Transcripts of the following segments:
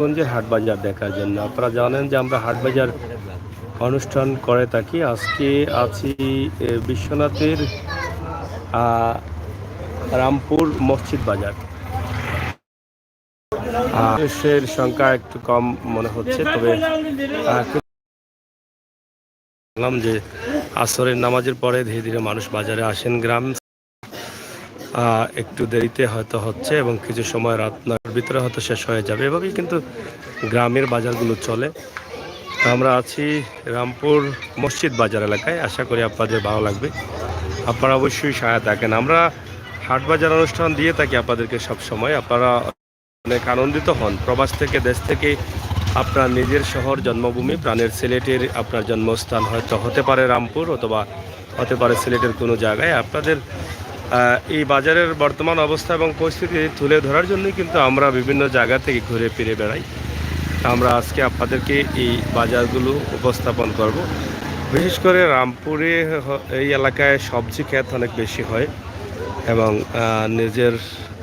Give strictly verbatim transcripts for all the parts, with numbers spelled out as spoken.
গঞ্জের হাট বাজার দেখার জন্য। আপনারা জানেন যে আমরা হাট বাজার অনুষ্ঠান করে থাকি। আজকে আছি, এ, বিশ্বনাথের, আহ, রামপুর মসজিদ বাজার। আহ, মানুষের সংখ্যা একটু কম মনে হচ্ছে, তবে, আহ, বললাম যে আসরের নামাজের পরে ধীরে ধীরে মানুষ বাজারে আসেন। গ্রাম, আহ, একটু দেরিতে হয়তো হচ্ছে এবং কিছু সময় রাত নয়টার ভিতরে হয়তো শেষ হয়ে যাবে। এভাবেই কিন্তু গ্রামের বাজারগুলো চলে। তো আমরা আছি রামপুর মসজিদ বাজার এলাকায়। আশা করি আপনাদের ভালো লাগবে। আপনারা অবশ্যই সাথে থাকেন। আমরা হাট বাজার অনুষ্ঠান দিয়ে থাকি আপনাদেরকে সব সময়। আপনারা অনেক আনন্দিত হন। প্রবাস থেকে, দেশ থেকে আপনার নিজের শহর, জন্মভূমি, প্রাণের সিলেটের আপনার জন্মস্থান হয়তো হতে পারে রামপুর অথবা হতে পারে সিলেটের কোনো জায়গায়। আপনাদের, আহ, এই বাজারের বর্তমান অবস্থা এবং পরিস্থিতি তুলে ধরার জন্যই কিন্তু আমরা বিভিন্ন জায়গা থেকে ঘুরে ফিরে বেড়াই। আমরা আজকে আপনাদেরকে এই বাজারগুলো উপস্থাপন করব। বিশেষ করে রামপুরে হ-, এই এলাকায় সবজি ক্ষেত অনেক বেশি হয় এবং, আহ, নিজের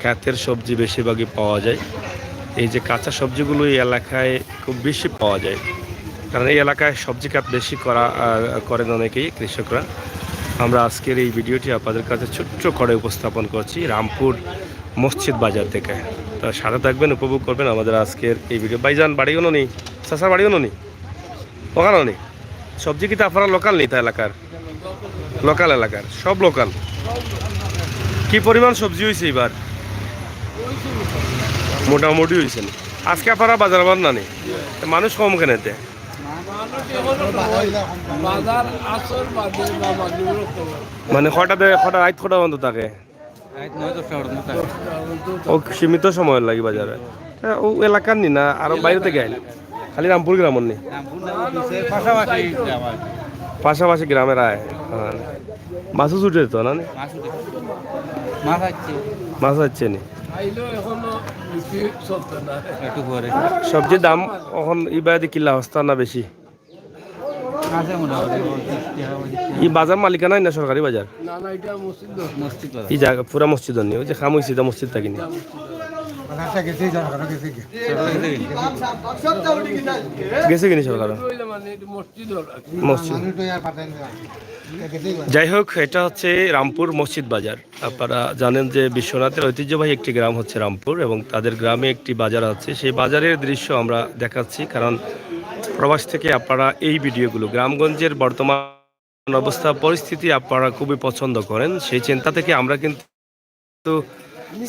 ক্ষেতের সবজি বেশিরভাগই পাওয়া যায়। এই যে কাঁচা সবজিগুলো এই এলাকায় খুব বেশি পাওয়া যায়, কারণ এই এলাকায় সবজি ক্ষেত বেশি করা, আহ, করেন অনেকেই কৃষকরা। আমরা আজকের এই ভিডিওটি আপনাদের কাছে ছোট্ট করে উপস্থাপন করছি রামপুর মসজিদ বাজার থেকে। তো সাথে থাকবেন, উপভোগ করবেন আমাদের আজকের এই ভিডিও। ভাইজান, বাড়ি অনো নি? চাচার বাড়ি অনো নি? ওখানে নি? সবজি কিতা আপনারা লোকাল নি তা এলাকার? লোকাল এলাকার, সব লোকাল। কি পরিমাণ সবজি হইছে এবার? মোটামুটি হইছে নি? আজকে আপনারা বাজার বন্ধ না নি? মানুষ কম কেনেতে? বাজার আসর বাদে বা মাগরিবের পরে। মানে কটা দে-, কটা, রাইত কটা বন্ধ থাকে? রাইত নয় দশটা পর্যন্ত থাকে। ও, সীমিত সময় লাগি বাজারে। হ্যাঁ, ও এলাকার নি না, আরো বাইরে থেকে আইন? খালি রামপুর গ্রামর নি? রামপুর না, ওই পাশাপাশি গ্রাম আর কি। পাশাপাশি গ্রামের আয়। হ্যাঁ। মাছও ছুটে যেত না নি? মাছ উঠে। মাছ আসছে। মাছ আসছে নি? আইলেও এখনো বিক্রি চলতে না। একটু পরে। সবজির দাম এখন ইবাদি কিলা হস্তা না বেশি? আছে মোটামুটি পঁচিশ টাকা, পঁচিশ টাকা। এই বাজার মালিকানা না সরকারি বাজার? না, না, এটা মসজিদ। মসজিদ বাজার। এই জায়গা পুরা মসজিদ নি, ওই যে খাম হইছে, এটা মসজিদ থাকি নি? বাজারটা গেছে, এই জায়গাটা গেছে কি? সরকার গেছে কি? গেছে কি নি সরকার? ওই যে মানে এটা মসজিদ হলো। মসজিদ। মানুষ তো আর পাঠায় না। যাই হোক, এটা হচ্ছে রামপুর মসজিদ বাজার। আপনারা জানেন যে বিশ্বনাথের ঐতিহ্যবাহী একটি গ্রাম হচ্ছে রামপুর এবং তাদের গ্রামে একটি বাজার আছে। সেই বাজারের দৃশ্য আমরা দেখাচ্ছি, কারণ প্রবাস থেকে আপনারা এই ভিডিওগুলো, গ্রামগঞ্জের বর্তমান অবস্থা পরিস্থিতি আপনারা খুবই পছন্দ করেন। সেই চিন্তা থেকে আমরা কিন্তু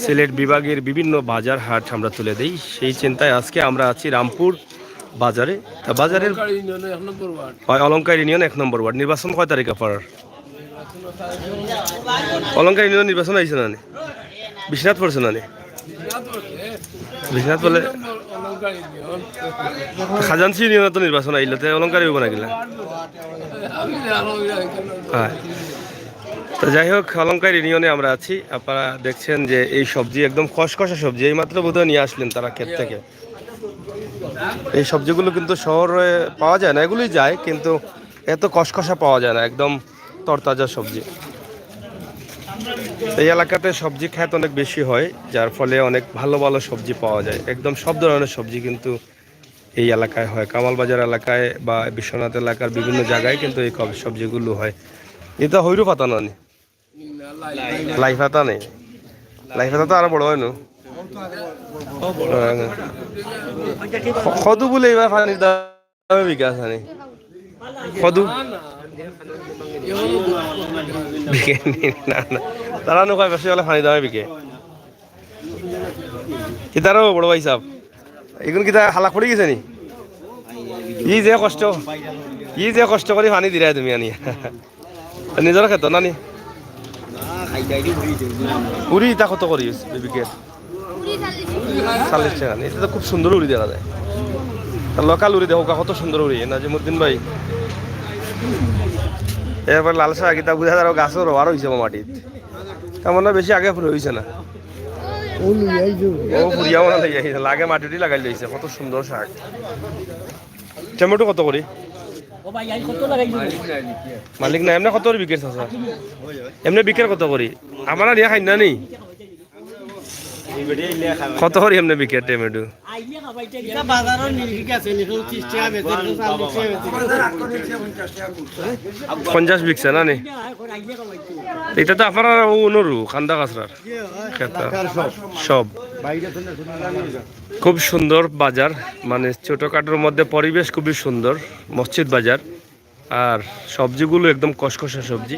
সিলেট বিভাগের বিভিন্ন বাজার হাট আমরা তুলে দেই। সেই চিন্তায় আজকে আমরা আছি রামপুর বাজারে। তা বাজারের অলঙ্কার ইউনিয়নের এক নম্বর ওয়ার্ড। হয়, অলঙ্কার ইউনিয়ন এক নম্বর ওয়ার্ড। নির্বাচন কয় তারিখ আপনার? অলঙ্কার ইউনিয়ন নির্বাচন আইছে না নি? বিশ্বনাথ পড়ছে না নি? বিশ্বনাথ বলে খাজাঞ্চি ইউনিয়নে তো নির্বাচন আইলে, তে অলঙ্কার হইব না কিলা? হ্যাঁ। তো যাই হোক, অলঙ্কার ইউনিয়নে আমরা আছি। আপনারা দেখছেন যে এই সবজি একদম খসখসা সবজি, এইমাত্র বোধহয় নিয়ে আসলেন তারা ক্ষেত থেকে। এই সবজিগুলো কিন্তু শহরে পাওয়া যায় না, এগুলোই যায়, কিন্তু এত খসখসা পাওয়া যায় না, একদম তরতাজা সবজি। এই এলাকাতে সবজি ক্ষেত অনেক বেশি হয়, যার ফলে অনেক ভালো ভালো সবজি পাওয়া যায়। একদম সব ধরনের সবজি কিন্তু এই এলাকায় হয়। কামালবাজার এলাকায় বা বিশ্বনাথ এলাকার বিভিন্ন জায়গায় কিন্তু এই কব-, সবজিগুলো হয়। এটা হইরু পাতা না নি? লাই পাতা নেই। লাই পাতা তো আরো বড় হয় নু। খ-, কদু বুলে এবার পানির দামে বিকে আছে নি? কদু? বিকে নি? না, না। তারা নু কয় বেশি হলে পানির দামে বিকে। কিতারও বড় ভাই সাহেব, এগুন কিতা হালাক পড়ি গেছে নি? ই যে কষ্ট, ই যে কষ্ট করি পানি দিরায় তুমি আনি। নিজর ক্ষেত না নি? উড়ি ইতা কত করি বিবিকে? চল্লিশ টাকা নি? এটা তো খুব সুন্দর উড়ি দেখা যায়। আর লোকাল উড়ি দেখো, কত সুন্দর উড়ি, নাজিমুদ্দিন ভাই। এরপর লাল শাক, কিতা বুঝা যায়, গাছও রোয়ার হইছে মাটিত। তেমন না বেশি আগে ফুল হইছে না। ও ফুরিয়া মনে লই আইছে, লাগে মাটি উটি লাগাই লইছে, কত সুন্দর শাক। টমেটো কত করি? ও ভাই, আই কত লাগাইছো? মালিক না, এমনি কত করি বিকের চাচা? এমনি বিকের কত করি? আমার আর ইয়া খাই না নি? কত করি এমনে বিকে টমেটো? এটা বাজারও নি-, ঠিক আছে, নি, পঁচিশ টাকা বেচে, নি, চল্লিশ টাকা বেচে। পঞ্চাশ বিকছে না নি? এটা তো আপনার অনুরু, কান্দা কাছড়ার। খেতা। সব। খুব সুন্দর বাজার, মানে ছোটখাটোর মধ্যে পরিবেশ খুবই সুন্দর। মসজিদ বাজার। আর সবজিগুলো একদম কসকসা সবজি,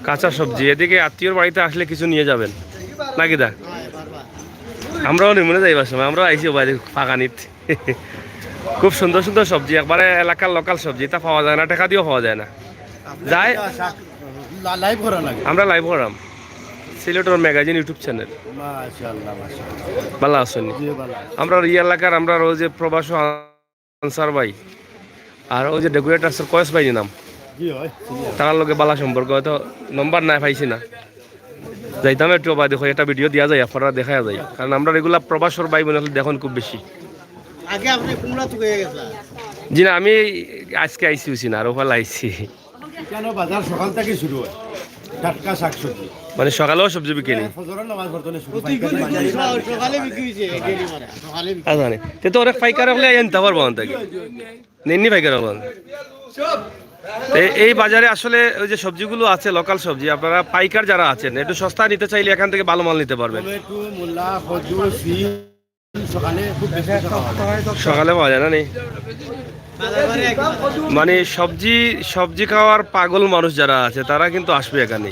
কাঁচা সবজি। এদিকে আত্মীয়র বাড়িতে আসলে কিছু নিয়ে যাবেন নাকি দা? আমরাও নিমনে যাইবার সময়, আমরাও আইছি বাইরে ফাঁকানিত। খুব সুন্দর সুন্দর সবজি, একবারে এলাকার লোকাল সবজি, তা পাওয়া যায় না, টাকা দিয়েও পাওয়া যায় না। যায়। লা-, লাইভ করা লাগে। আমরা লাইভ করাম। সিলেটর ম্যাগাজিন YouTube চ্যানেল। মাশাআল্লাহ, মাশাআল্লাহ। ভালো আছেন? জি, ভালো আছি। আমরা এই এলাকার, আমরা ওই যে প্রবাসী আনসার ভাই, আর ওই যে ডেকোরেটর স্যার কয়েস ভাই নাম, জি, হয়, চিনি। তারার লগে বালা সম্পর্ক, হয়তো নম্বর নাই পাইছি না। যাইতাম একটু বাদে, হয় একটা ভিডিও দিয়া যায়, আপনারা দেখা যায়, কারণ আমরা রেগুলার প্রবাসর ভাই বোন আসলে দেখুন খুব বেশি। আগে আপনি কুমড়া তুকে গেছিলেন? জি না, আমি আজকে আইছি, উছি না, আর ওখানে আইছি। এখানে বাজার সকাল থেকে শুরু হয়, টাটকা শাকসবজি। মানে সকালেও সবজি বিকেনি? হ্যাঁ, ফজরের নামাজ পড়তে শুরু হয়। সকালে বিক্রি হয়েছে, এই ডেলি মানে, সকালে বিক্রি। আচ্ছা, মানে, তে তো অনেক পাইকার হলে আনতে পারবো ওখান থেকে। নেননি পাইকার হলে। তো এই বাজারে আসলে ওই যে সবজিগুলো আছে, লোকাল সবজি, আপনারা পাইকার যারা আছেন, একটু সস্তা নিতে চাইলে এখান থেকে ভালো মাল নিতে পারবেন। টমেটো, মূলা, কদু, সিম। সকালে খুব বেশি খাওয়া হয়। সকালে পাওয়া যায় না নি? মানে সবজি, সবজি খাওয়ার পাগল মানুষ যারা আছে তারা কিন্তু আসবে এখানে,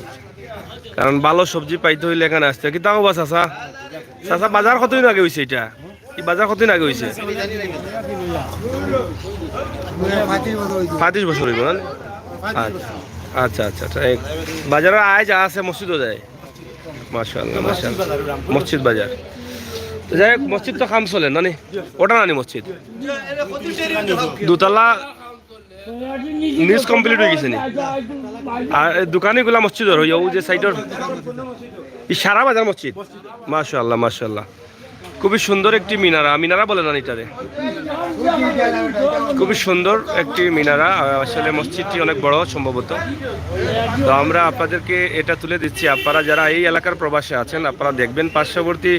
কারণ ভালো সবজি পাইতে হইলে এখানে আসতে হয়। কি দাম বা চাচা? চাচা, বাজার কতদিন আগে হইছে এটা? এই বাজার কতদিন আগে হইছে? পঁয়ত্রিশ বছর হইব না? আচ্ছা, আচ্ছা, আচ্ছা, আচ্ছা। এই বাজারর আয় যা আছে মসজিদও যায়। মাশাআল্লাহ, মাশাআল্লাহ। মসজিদ বাজার। তো যাই হোক, মসজিদ তো কাম চলে না নি? ওটা না নি মসজিদ? দোতলা নিচ কমপ্লিট হয়ে গেছে নি? আর এই দোকানিগুলা মসজিদর হইয়া, ওই যে সাইডর, এই সারা বাজার মসজিদ। মাশাআল্লাহ, মাশাআল্লাহ। খুবই সুন্দর একটি মিনারা, মিনারা বলে না এটারে? খুবই সুন্দর একটি মিনারা। আহ, আসলে মসজিদটি অনেক বড় সম্ভবত। তো আমরা আপনাদেরকে এটা তুলে দিচ্ছি। আপনারা যারা এই এলাকার প্রবাসে আছেন, আপনারা দেখবেন পার্শ্ববর্তী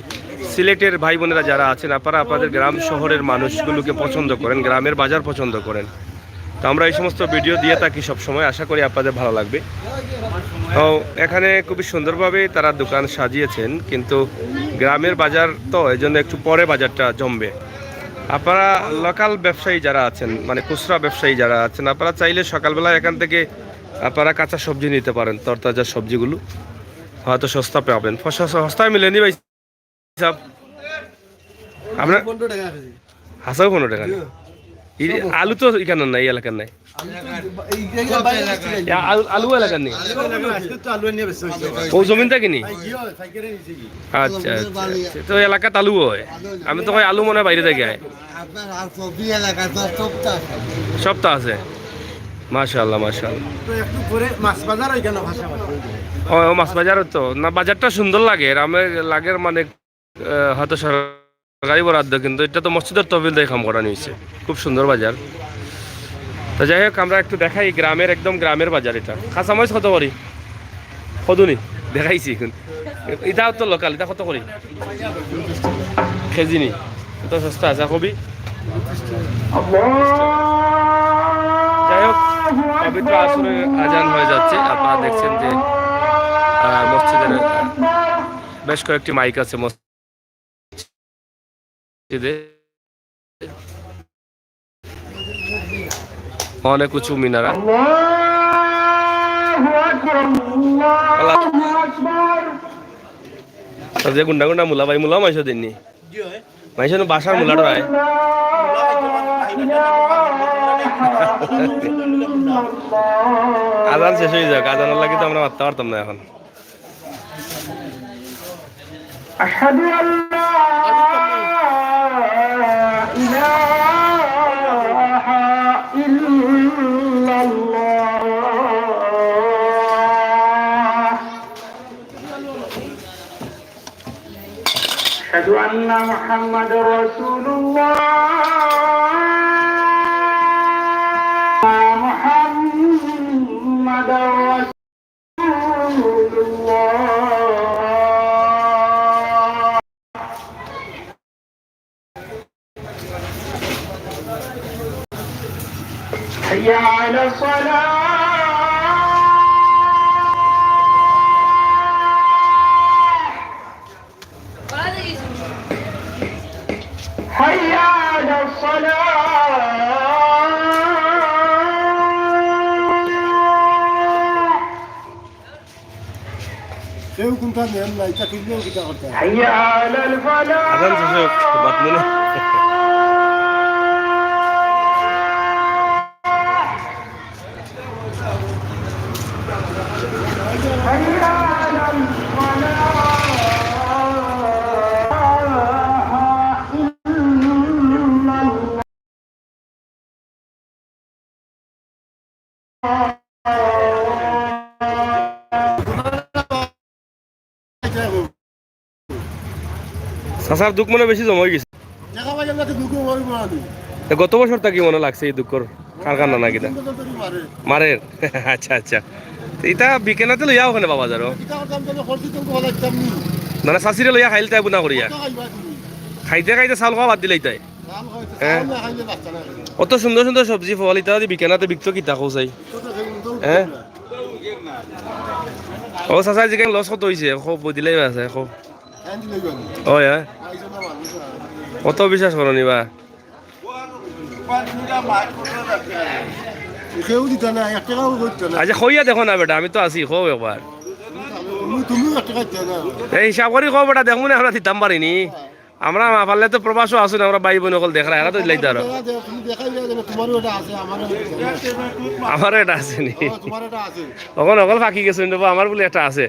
সিলেটের ভাই বোনেরা যারা আছেন, আপনারা আপনাদের গ্রাম শহরের মানুষগুলোকে পছন্দ করেন, গ্রামের বাজার পছন্দ করেন। তো আমরা এই সমস্ত ভিডিও দিয়ে থাকি সব সময়, আশা করি আপনাদের ভালো লাগবে। তো এখানে খুবই সুন্দরভাবে তারা দোকান সাজিয়েছেন, কিন্তু গ্রামের বাজার তো, এই জন্য একটু পরে বাজারটা জমবে। আপনারা লোকাল ব্যবসায়ী যারা আছেন, মানে খুচরা ব্যবসায়ী যারা আছেন, আপনারা চাইলে সকালবেলা এখান থেকে আপনারা কাঁচা সবজি নিতে পারেন, তরতাজা সবজিগুলো হয়তো সস্তা পাবেন। সস্তা, সস্তায় মিলেনি ভাই সাহেব? আমরা পনেরো টাকা কেজি। হাছাউ পনেরো টাকা নি? জি। এই আলু তো এখানে নাই, এই এলাকার নাই। আলু তো এই, এই, এই বাইরে আসছে। এ, আলু, আলু এলাকার নি? আলু এলাকার, আজকে তো আলু নিয়ে ব্যস্ত হয়েছে। ও জমিন থেকে নি? ভাই, কি হয়? পাইকারি নিচে কি? আচ্ছা, আচ্ছা, আচ্ছা। তো এলাকাত আলু হয়। আমি তো কই আলু মনে হয় বাইরে থেকে আয়। আপনার আর সবজি এলাকা তো সব তো আছে। সব তো আছে। মাশাআল্লাহ, মাশাআল্লাহ। তো একটু পরে মাছ বাজার ওইখানে ভাষা ভাষা। ও, ও মাছ বাজারও তো। না, বাজারটা সুন্দর লাগে। আমার লাগের মানে আহ, হয়তো সরকারি বরাদ্দ, কিন্তু এটা তো মসজিদর তহবিল দিয়া কাম করানি হইছে। খুব সুন্দর বাজার। তো যাই হোক, আমরা একটু দেখাই গ্রামের, একদম গ্রামের বাজার এটা। কাঁচামরিচ কত করি? কদুনি? দেখাইছি এখন। এটাও তো লোকাল, এটা কত করি? কেজি নি? এটা সস্তা আছে, কবি? যাই হোক, পবিত্র আসরের আজান হয়ে যাচ্ছে। আপনারা দেখছেন যে, আহ, মসজিদের, আহ, বেশ কয়েকটি মাইক আছে মসজিদে। অনেক উঁচু মিনারা। আল্লাহ। আর যে গুন্ডা গুন্ডা মুলা ভাই, মুলা মাইশো দিননি। মাইশো নু বাসার মুলা ডরায়। আজান শেষ হয়ে যাক, আজানের লাগি তো আমরা মারতে পারতাম না এখন। أشهد أن لا إله إلا الله. أشهد أن محمدا رسول الله. محمدا رسول الله. حي على الصلاة. حي على الصلاة. কেউ কোনটা নেন না, এটা কিনলেও কিতা করতে হবে। حي على الفلاح. আজান শেষ হোক, বাদ মনে। حي على الفلاح. إن الله চাচার দুখ মনে বেশি জমা অই গেছে। টেকা পয়সা লাগে দুঃখ করবো আমি। তে গত বছর থাকি মনে লাগছে এই দুঃখর কারখানা না কিতা? তিন বছর ধরে মারে। মারের? আচ্ছা, আচ্ছা। তে ইতা বিকেনাতে লইয়া ওখানে বাবা যারো? কিতা করতাম তাহলে? খরচি তো ভালো লাগতাম নি। না, না, চাচিরে লইয়া খাইল তাই বুনা করিয়া। কত খাইবা তুমি? খাইতে খাইতে চাউল খাওয়া বাদ দিলাই তাই। চাউল খাইতে, হ্যাঁ। চাউল না খাইলে বাঁচতা না। অত সুন্দর সুন্দর সবজি ফল, ইতা যদি বিকেনাতে বিকতো কিতা কও চাই? তো তো সেই মতো হ্যাঁ? না। ও চাচা, যেখানে লস কত হইছে, খুব বুঝিলাই আছে, খুব। খাইতে লইবা নি? ওই, হ্যাঁ। খাইছে না মানুষ আর। কত বিশ্বাস করো নিবা? কেউ দিত না, এক টাকাও করতো না। আচ্ছা, কইয়া দেখো না বেটা, আমি তো আছি, কও একবার। তুমি, তুমিও এক টাকা দিতে না। এই হিসাব করি কও বেটা, দেখমু না আমরা দিতাম পারিনি। আমরা না পারলে তো প্রবাসও আছইন, আমরা ভাই বোন অকল দেখরা, এরা তো দিলাই তো আরো। তুমি দেখাই দেয় যেন তোমারও এটা আছে, আমারও এটা আছে। আমারও এটা আছে নি? ও, তোমার এটা আছে। অখন অকল ফাঁকি গেছে, কিন্তু আমার বলে একটা আছে।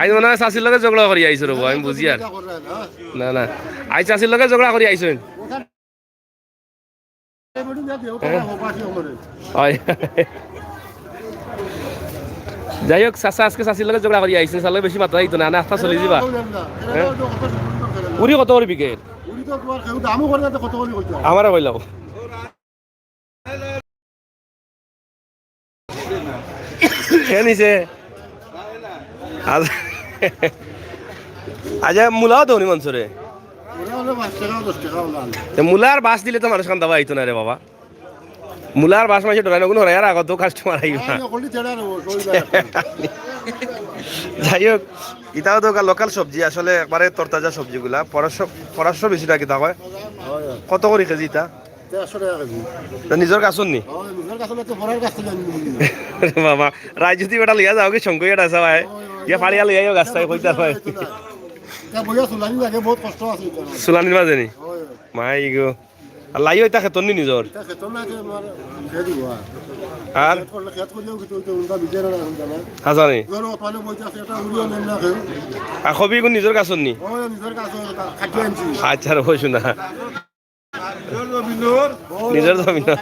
আইজ মনে হয় চাচির লগে ঝগড়া করি আইছো রবো, আমি বুঝি আর। এটা করে না। না, না। আইজ চাচির লগে ঝগড়া করি আইছো। ওখানে বেটি দেখ, ওটা হ্যাঁ। না, ও পাশে ওখানে। হয়। যাই হোক, চাচা আজকে চাচির লগে ঝগড়া করি আইছে, চাচার লগে বেশি মাথা দিত না, না, আস্তা চলি দিবা। বললাম না, এরা হ্যাঁ? তো কত সুন্দর করে। উরি কত করে বিকের? উরি তো তোমার কেউ দামও করে না, তো কত করে কইতে হয়? আমারে কইলাও। কে নিছে? আজ-, আজ মুলাও দেওনি মানষরে। ওরা হলো পাঁচ টাকা, দশ টাকা হলো আলু। তে মুলার বাস দিলে তো মানুষ কান্দা পাইতো না রে বাবা। মুলার বাস মাসে ডরাই না, কোনো হরাইয়ার আগত কাস্টমার আইবা। হ্যাঁ, ওগুলি তেড়া রে, ও, সই যায়। যাই হোক, ইটাও তো লোকাল সবজি, আসলে একবারে তরতাজা সবজিগুলা। পরাশ, পরাশ বেশিটা কিতা হয়? হয়, হয়। কত করি কেজি ইটা? দেড়শো টাকা কেজি। তা নিজর গাছর নি? ও, নিজর গাছর না, তো পরার গাছ থেকে আনি দিবি। বাবা, রায় যদি বেটা লইয়া যাও কি শঙ্কই এটা আছে ভাই? ও, ও, ইয়া ফাড়িয়া লইয়া আইও গাছ তাই কইতা হয়। এটা বইয়া চুলানি লাগে, বহুত কষ্ট আছে এটা। চুলানির মাঝে নি? ও, ও। মাই গো। আর লাইও ইটা খেতর নি নিজর? ইটা খেতর না, যে আমার খেত দিব, হ্যাঁ। আর? খেত করলে, খেত করলেও কিছু হইতো, উল্টা বিজয় না, এখন জানা। হাজানি? ধরো, ওখানে বইতে আছে, এটা উড়িয়ে নেন না কেউ। আর কবি ইগুন নিজর গাছর নি? ও, নিজর গাছ, ও, কাটিয়ে আনছি। আচ্ছা, রে, বসু না। নিজর জমিনর।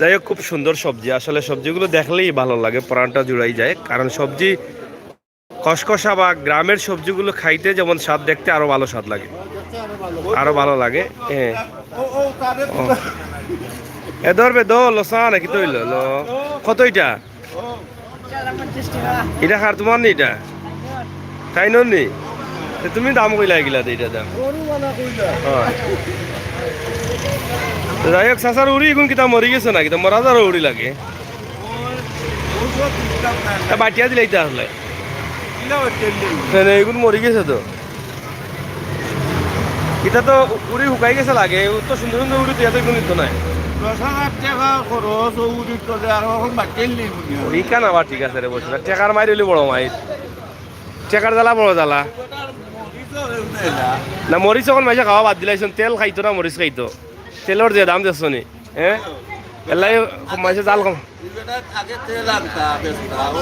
যাই হোক, খুব সুন্দর সবজি। আসলে সবজিগুলো দেখলেই ভালো লাগে, প্রাণটা জুড়াই যায়। কারণ সবজি কসকসা বা গ্রামের সবজিগুলো খাইতে যেমন স্বাদ, দেখতে আরো ভালো স্বাদ লাগে, আরো ভালো লাগে। হ্যাঁ। ও। এ ধরবে দো, লসা নাকি তৈল? ল-, কত এটা? ইটা কার, তুমার নি ইটা? তাইনর নি? তে তুমি দাম কইলা এগিলা দে ইটা দাম। গরু বালা কইলা। হ্যাঁ। তো যাই হোক, চাচার উড়ি ইগুন কিতা মরি গেছে না? কিতা মরা যার উড়ি লাগে? এ বাটিয়া দিলে ইটা আসলে। না, না, ইগুন মরি গেছে তো। ইটা তো উড়ি হুকাই গেছে লাগে, ও তো সুন্দর সুন্দর উড়ি তো এত গুণিত নাই। দশ হাজার টাকা খরচ, ও উড়ি তো আর এখন বাটিল নেই মনে হয়। ইখান আবার ঠিক আছে রে, বসে না। টেকার মাইর অইলে বড় মাইর। টেকার জ্বালা বড় জ্বালা। না, মরিচ এখন মাইসে খাওয়া বাদ দিলাইছইন, তেল খাইতো না, মরিচ খাইতো। তেলর যে দাম দেখছো নি, হ্যাঁ? এলাই মাইসে জাল কম। এই বেটা আগে তেল আনতা, বেচতা, ও,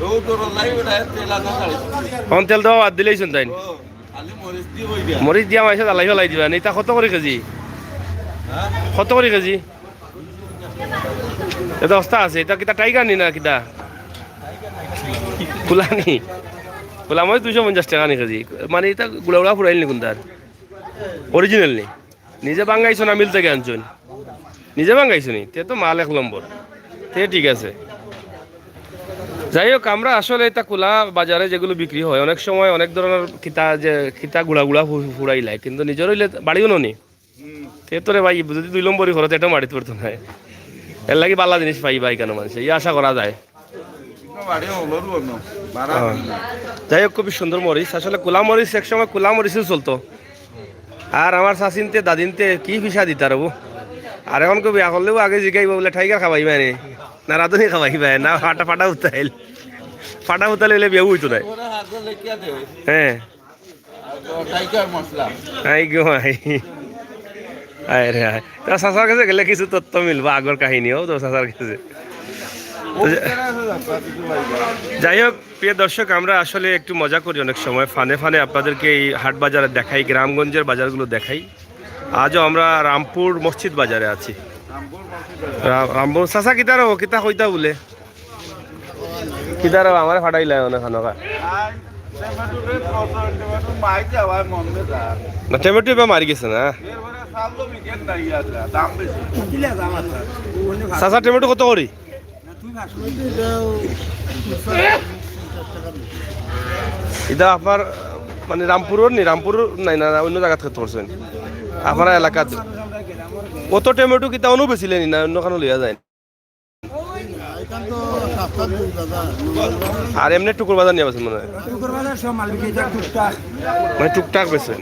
ও তো রলাই বেটা তেল আনা ছাড়ি দিছে। এখন তেল দেওয়া বাদ দিলাইছইন তাইন। ও, খালি মরিচ দি কই দিয়া। মরিচ দিয়া মাইসে জ্বালাই ফেলাই দিবা। ইটা কত করি কেজি? হ্যাঁ? কত করি কেজি? ইটা দশটা আছে। ইটা কিতা টাইগার নি না কিতা? কুলানি। কুলা মরিচ দুইশো পঞ্চাশ টেকা নি কেজি। মানে ইটা গুড়া গুড়া ফুরাইল নি কুনটার? অরিজিনাল নি? নিজে বাঙ্গাইছো না মিল থেকে আনছো? নিজে বাঙ্গাইছো নি? তে তো মাল এক নম্বর। তে ঠিক আছে। যাই হোক, আমরা আসলে ইটা কুলা বাজারে যেগুলো বিক্রি হয়, অনেক সময় অনেক ধরনের কিতা যে কিতা গুড়া গুড়া ফু-, ফুরাইলায়, কিন্তু নিজর অইলে বাড়িও ননি। তে তো রে ভাই, যদি দুই নম্বরই করো, তে এটা মাটিত পড়তো নায়। এর লাগি বালা জিনিস পাইবা ইখানো মানষে, ই আশা করা যায়। যাই হোক, খুবই সুন্দর মরিচ। আসলে কুলা মরিচ, এক সময় কুলা মরিচও চলতো। আর আমার চাচিন্তে, দাদিন্তে কি পিসা দিতা রে বো। আর এখন কবি বিয়া করলেও আগে জিগাইবো বুলে, "টাইগার খাবাইবা নি? না রাঁধুনি খাবাইবা? না ফাটা, ফাটা উতাইল?" ফাটা উতাইল অইলে বিয়াও অইতো নায়। হ্যাঁ। I go I. আয় রে আয়। তা চাচার গেছে গেলে কিছু তথ্য মিলবো, আগর কাহিনীও তো চাচার গেছে। তো যা-, যাই হোক, প্রিয় দর্শক, আমরা আসলে একটু মজা করি অনেক সময়, ফানে ফানে আপনাদেরকে এই হাট বাজারে দেখাই, গ্রামগঞ্জের বাজারগুলো দেখাই। আজও আমরা রামপুর মসজিদ বাজারে আছি। রা-, রামপুর, চাচা, কিতা রো, কিতা কইতা বুলে? কিতা রো, আমারে ফাটাইলা অনে খানোকা। না, টমেটো এবার মারি গেছে না। চাচা, টমেটো কত করি? ইটা আপনার, মানে, রামপুরর নি? রামপুর নাই না, অন্য জাগাত খেত করছেন? আপনার এলাকাত কত টমেটো কিতা অনু বেচিলে নি না অন্য খানো লইয়া যায়? আর এমনি টুকুর বাজার নিয়ে বেছেন মনে হয়? টুকুর বাজার সব মাল বিক্রি যায় টুকটাক। মানে টুকটাক বেছেন?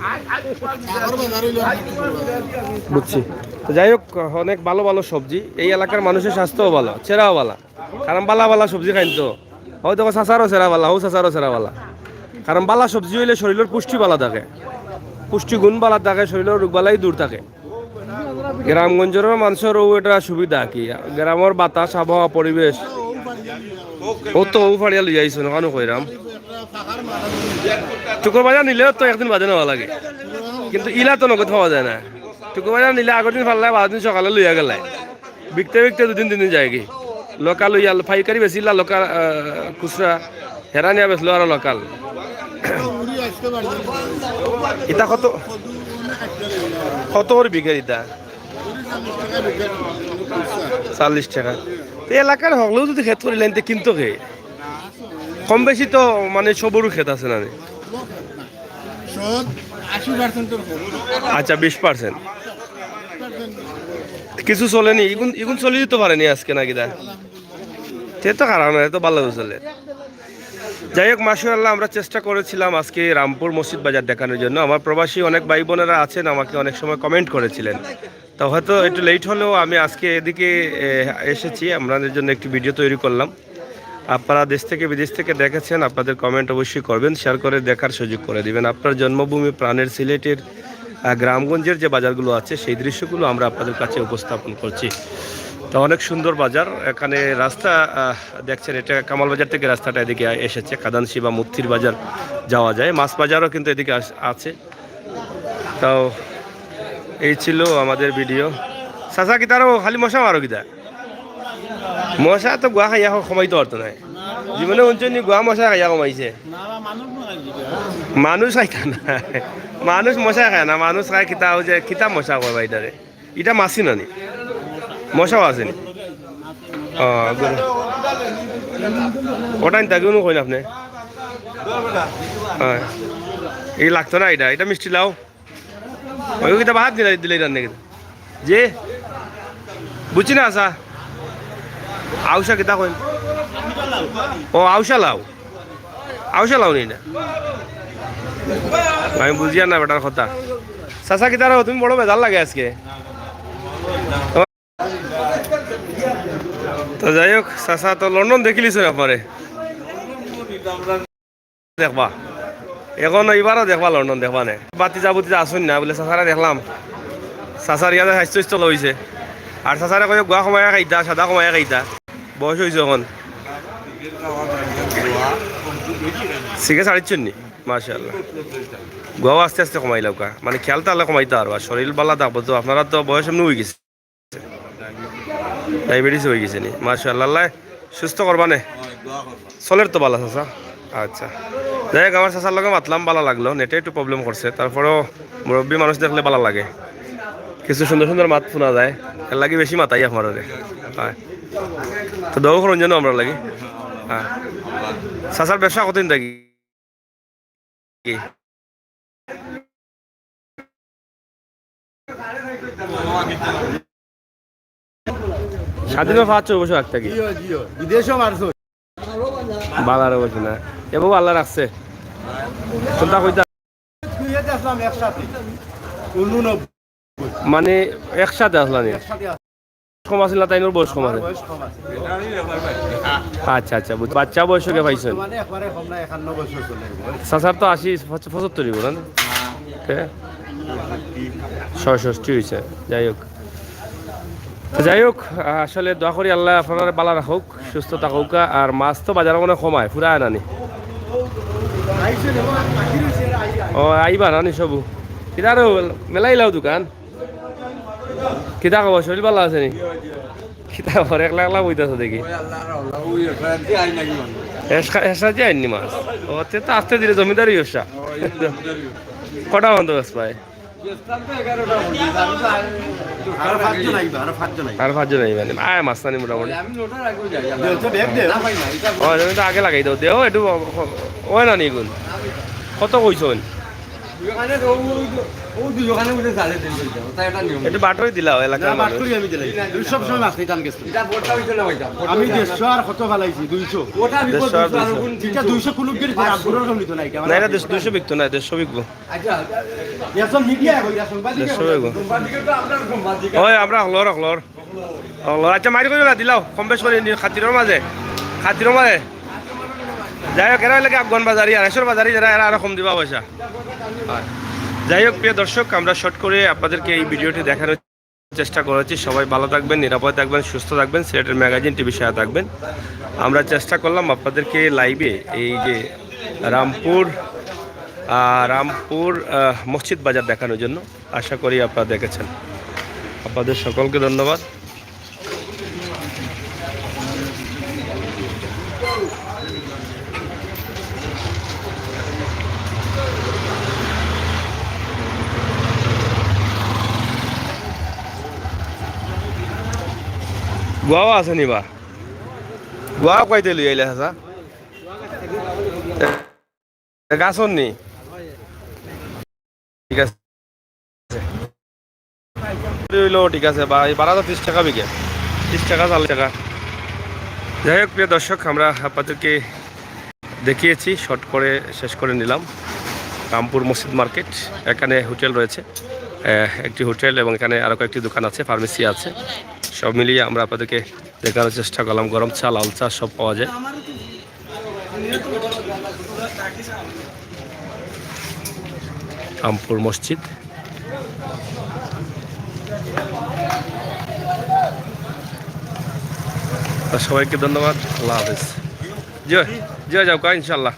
বুঝছি। তো যাই হোক, অনেক ভালো ভালো সবজি। এই এলাকার মানুষের স্বাস্থ্যও ভালো, চেহারাও ভালো। কারণ বালা বালা সবজি খাইন তো। হউ দেখো, চাচারও চেহারা বালা, হউ চাচারও চেহারা বালা। কারণ বালা সবজি অইলে শরীলর পুষ্টি বালা থাকে, পুষ্টিগুণ বালা থাকে, শরীলর রোগ বালাই দূর থাকে। গ্রামগঞ্জর মানষর অউ এটা সুবিধা কি, গ্রামর বাতাস, আবহাওয়া, পরিবেশ। ও তো অউ ফাড়িয়া লইয়া আইছো, নখানো কইরাম। টুকুর বাজার নিলেও তো একদিন বাদে নেওয়া লাগে, কিন্তু ইলা তো নগদ পাওয়া যায় না। টুকুর বাজার নিলে আগর দিন ফাললায়, বারো দিন সকালে লইয়া গেলায়। বিকতে বিকতে দুদিন তিন দিন যায়গি। লোকাল অইয়া পাইকারি বেচিলা, লোকাল, আহ, খুচরা হেরা নিয়া বেচলো আরো লোকাল। ইটা কত, কত করি বিকের ইটা? চল্লিশ টাকা। তো এলাকার হকলেও যদি খেত করিলাইন, তে কিনতো কে? কম বেশি তো মানে সবরও খেত আছে না নি? সব আশি পার্সেন্টর কম। আচ্ছা, বিশ পার্সেন্ট। কিছু চলেনি, ইগুন, ইগুন চলি দিতে পারেনি আজকে নাকি দা? তে তো খারাপ না, এ তো ভালো চলে। যাই হোক, মাশাআল্লাহ, আমরা চেষ্টা করেছিলাম আজকে রামপুর মসজিদ বাজার দেখানোর জন্য। আমার প্রবাসী অনেক ভাই বোনেরা আছেন, আমাকে অনেক সময় কমেন্ট করেছিলেন, তো হয়তো একটু লেট হলেও আমি আজকে এদিকে, এ, এসেছি, আপনাদের জন্য একটি ভিডিও তৈরি করলাম। আপনারা দেশ থেকে বিদেশ থেকে দেখেছেন, আপনাদের কমেন্ট অবশ্যই করবেন, শেয়ার করে দেখার সুযোগ করে দিবেন। আপনার জন্মভূমি প্রাণের সিলেটের, আহ, গ্রামগঞ্জের যে বাজারগুলো আছে, সেই দৃশ্যগুলো আমরা আপনাদের কাছে উপস্থাপন করছি। তো অনেক সুন্দর বাজার। এখানে রাস্তা, আহ, দেখছেন, এটা কামাল বাজার থেকে রাস্তাটা এদিকে এসেছে, কাদানশি বা মুক্তির বাজার যাওয়া যায়। মাছ বাজারও কিন্তু এদিকে আস-, আছে। তো এই ছিল আমাদের ভিডিও। চাচা, কিতা রো, খালি মশা মারো কিতা? মশা তো গুয়া খাইয়া খ-, কমাইতে পারতো নায়। জীবনে হুনছইন নি গুয়া মশা খাইয়া কমাইছে? মানুষ খাইতা না, মানুষ মশা খায় না, মানুষ খায় কিতা, অউ যে কিতা মশা কয় বা ইটারে? ইটা মাছি নানি? মশাও আছে নি? ও, গুড। ওটা নিতা কেউ কইন আপনি? হ্যাঁ। এই লাগতো না ইটা, ইটা মিষ্টি লাউ। ওই কিতা ভাত দিলে, দিলে ইটা নাকি? যে? বুঝছি না, আচ্ছা। আউশা কিতা কইন? ও, আউশা লাউ। আউশা লাউ নি না? আমি বুঝিয়ার না বেটার কথা। চাচা, কিতা রো, তুমি বড় বেজার লাগে আজকে। তো যাই হোক, চাচা তো লন্ডন দেখিলিছইন আপনারে। দেখবা। এখন এবারও দেখবা লন্ডন, দেখবা নে। বাতিজা বুতিজা আছইন না, বুলে চাচারে দেখলাম। চাচার ইয়াতে স্বাস্থ্য স্থল অইছে। আর চাচারে কইও গুয়া কমাইয়া খাইতা, সাদা কমাইয়া খাইতা। বয়স অইছে এখন। সিগারেট ছাড়িচ্ছইন নি? মাশাআল্লাহ। গুয়াও আস্তে আস্তে কমাইলাউক্কা। মানে খেয়াল তাহলে কমাইতা পারবা। শরীল বালা থাকবো তো, আপনারার তো বয়স এমনে অইগেছে। ডায়াবেটিস অইগেছে নি? মাশাআল্লাহ, আল্লায় সুস্থ করবা নে। চলের তো বালা চাচা। আচ্ছা, যাই হোক, আমার চাচার লগে মাতলাম, বালা লাগলো। নেটে একটু প্রবলেম করছে, তারপরেও মুরব্বি মানুষ দেখলে বালা লাগে, কিছু সুন্দর সুন্দর মাত হুনা যায়, এর লাগি বেশি মাতাই আপনারে। হয়, তো দোয়া করইন যেন আমরার লাগি। হ্যাঁ, চাচার ব্যবসা কতদিন থাকি? কি? স্বাধীনর পাঁচ ছয় বছর আগ থাকি। জি অয়, জি অয়। বিদেশও মারছো। বাজারো বসে না। এ বাবু আল্লাহ রাখছে। কোনটা কইতা? দুইয়ে দেখলাম একসাথে। উননব্বই। মানে একসাথে আসলানি? একসাথে আস-, কম আছিল না, তাইনর বয়স কম আমার আছে? বয়স কম আছে। আচ্ছা, আচ্ছা, বুঝ-, বাচ্চা বয়সে কে পাইছেন? বর্তমানে একবারে কম না, একান্ন বছর চলে বয়স। চাচার তো আশি, পঁচ-, পঁচাত্তর হইব না? হ্যাঁ? ছয়ষট্টি হইছে। যাই হোক। যাই হোক, আসলে দোয়া করি আল্লাহ আপনারারে বালা রাখুক, সুস্থ থাকুক। আর মাছ তো বাজারো মনে কমায়, ফুরায় নানি। ও, আইবা নানি সবু। কিতারও মেলাইলাও দোকান। কিতা খবর, শরীর বালা আছে নি? কিতা খবর, একলা একলা বইতাছো দেখি? এসা-, এসাজি আইননি মাছ। ও, তে তো আস্তে ধীরে জমিদারি ব্যবসা। কটা বন্ধ বেশ পায়? আরো পাঁচজন আইবা, আরো পাঁচজন আইবা। আর পাঁচজন আইবা নি? আয় মাছ নানি মোটামুটি। ও, তুমি তো আগে লাগাই দাও, দেও একটু। ও, ও, ওই না নি গুণ। কত কইছইন? একটু বাটরি দিলাও এলাকার মানুষ। আমি দিলাই। সব সময় মাছ নিতাম গেছি। আমি দেড়শো আর কত ফালাইছি? দুইশো। দেড়শো আর দুইশো। এটা দুইশো কুলুপ গিরি করে, আর পুরো কম নিত নাই। না, এটা দেড়শো, দুইশো বিকতো না, দেড়শো বিকবো। আচ্ছা, এখন মিডিয়া কইরা সাংবাদিক দেড়শো বিকবো। সাংবাদিক তো আমরা সাংবাদিক। ওই, আমরা হকলর, হকলর। হকলর। আচ্ছা, মাইর কইও না, দিলাও। কম বেশ করি নি, খাতিরর মাঝে। খাতিরর মাঝে। যাই হোক, এরা লাগে আফগান বাজারি, আর এসর বাজারি যারা, এরা আরো কম দিবা পয়সা। আর যাই হোক, প্রিয় দর্শক, আমরা শর্ট করে আপনাদেরকে এই ভিডিওটি দেখানোর চেষ্টা করেছি। সবাই ভালো থাকবেন, নিরাপদে থাকবেন, সুস্থ থাকবেন, সিলেটের ম্যাগাজিন টিভির সাথে থাকবেন। আমরা চেষ্টা করলাম আপনাদেরকে লাইভে এই যে রামপুর, আহ, রামপুর, আহ, মসজিদ বাজার দেখানোর জন্য। আশা করি আপনারা দেখেছেন। আপনাদের সকলকে ধন্যবাদ। গুয়াও আছে নি বা? গুয়াও কইতে লই আইলে হাসা? এ, গাছর নি? ঠিক আছে। হইলো, ঠিক আছে, বা-, এই বারো হাজার ত্রিশ টাকা বিঘে, ত্রিশ টাকা, চল্লিশ টাকা। যাই হোক, প্রিয় দর্শক, আমরা আপনাদেরকে দেখিয়েছি, শর্ট করে শেষ করে নিলাম। রামপুর মসজিদ মার্কেট, এখানে হোটেল রয়েছে, আহ, একটি হোটেল এবং এখানে আরও কয়েকটি দোকান আছে, ফার্মেসি আছে। সব মিলিয়ে আমরা আপনাদেরকে দেখানোর চেষ্টা করলাম। গরম চা, লাল চা সব পাওয়া যায়। রামপুর মসজিদ। তা সবাইকে ধন্যবাদ, আল্লাহ হাফেজ। জি, জি, যাও কা, ইনশাল্লাহ।